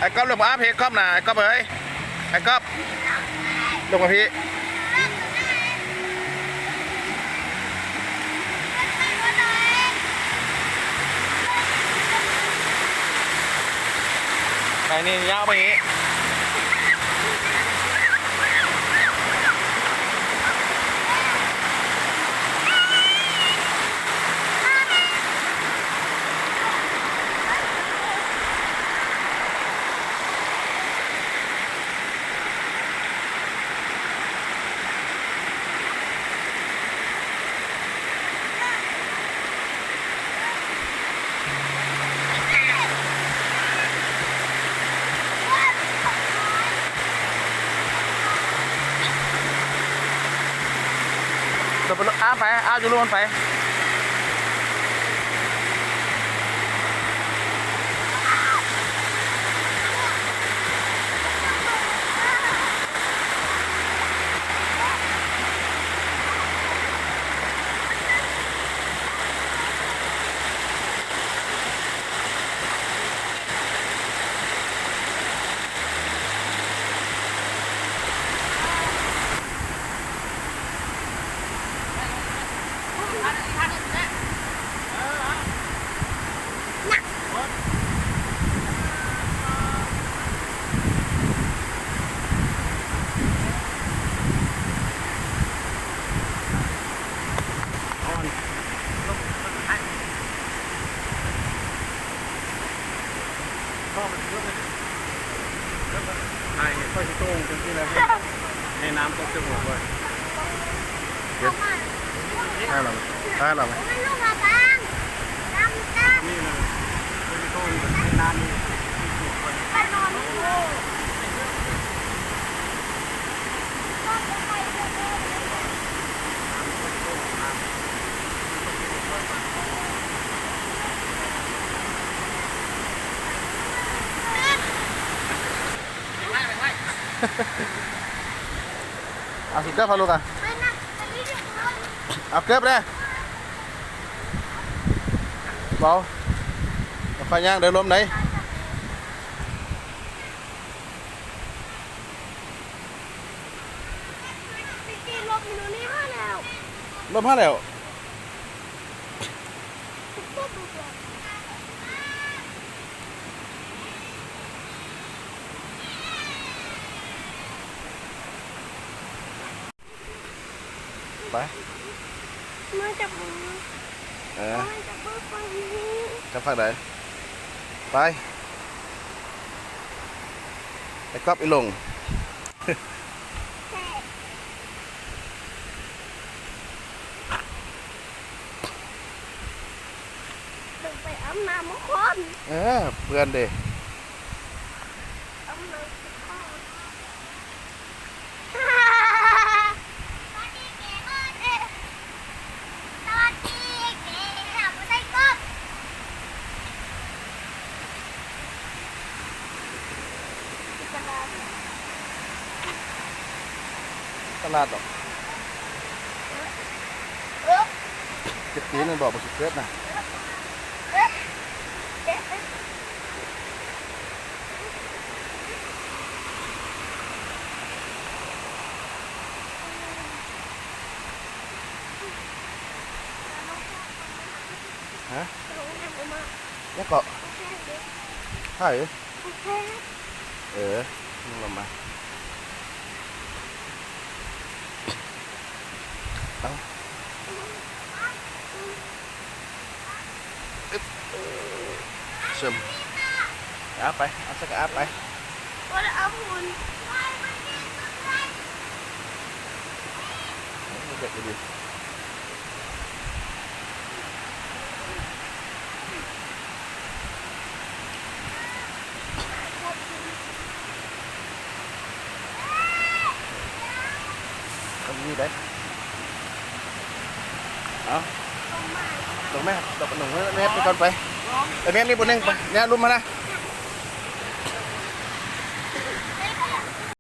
ອ້ກັອບ ລົງມາອາບເພກັອບນະ ໄອ້ກັອບເອີຍ ໄອ້ກັອບ ລົງມາພີ້. ໄປນີ້ ຍາວໄປນີ້. ເດີໄປ ອາໄປ ອາຢູ່ລຸ່ມມັນໄປ. ໃຫ້ຂ້ອຍຊິໂຕ່ງຈັ່ງຊີ້ແຫຼະ ໃຫ້ນ້ຳຕົກໃສ່ຫົວຂ້ອຍ. ເຮັດ ໄດ້ແລ້ວ ໄດ້ແລ້ວ. ນີ້ນະ ຂ້ອຍຊິໂຕ່ງໃຫ້ນ້ຳນີ້ ເອົາ ຊິເກີບພາລູກອະ ເອົາເກີບເດ້. ເບົາ ຄ່ອຍຍ່າງເດີ ລົມໃດ. ລົມມາແລ້ວ. ໄປ ມາຈັບມື ເອີ ມາຈັບມືຝັ່ງນີ້ ຈັບຝັ່ງໃດ? ໄປ ໄປກັອບອີ່ຫຼົງ. ໄປອາບນ້ຳໝໍຄອນ ເອີ ເປື້ອນເດ້ ອາບນ້ຳ ຕະຫຼາດດອກ ເຈັບຕີນແມ່ນບໍ່ ບໍ່ຊິເກີບນະ. ຮະ ຍັງເກາະ ໃຜ? ເອີ ລົງມາ ເອົາ ຊຶມ ອາບໄປ ເອົາໃສ່ກະອາບໄປ ບໍ່ໄດ້ອາບພຸ້ນ ເຮັດດີ. ເອົານີ້ໄດ້ ເອົາ ລົງແມ່ ລົງແມ່ ແມ່ໄປກ່ອນໄປ ໄປແມ່ນີ້ຜູ້ໜຶ່ງໄປ ແມ່ລຸມມານະ.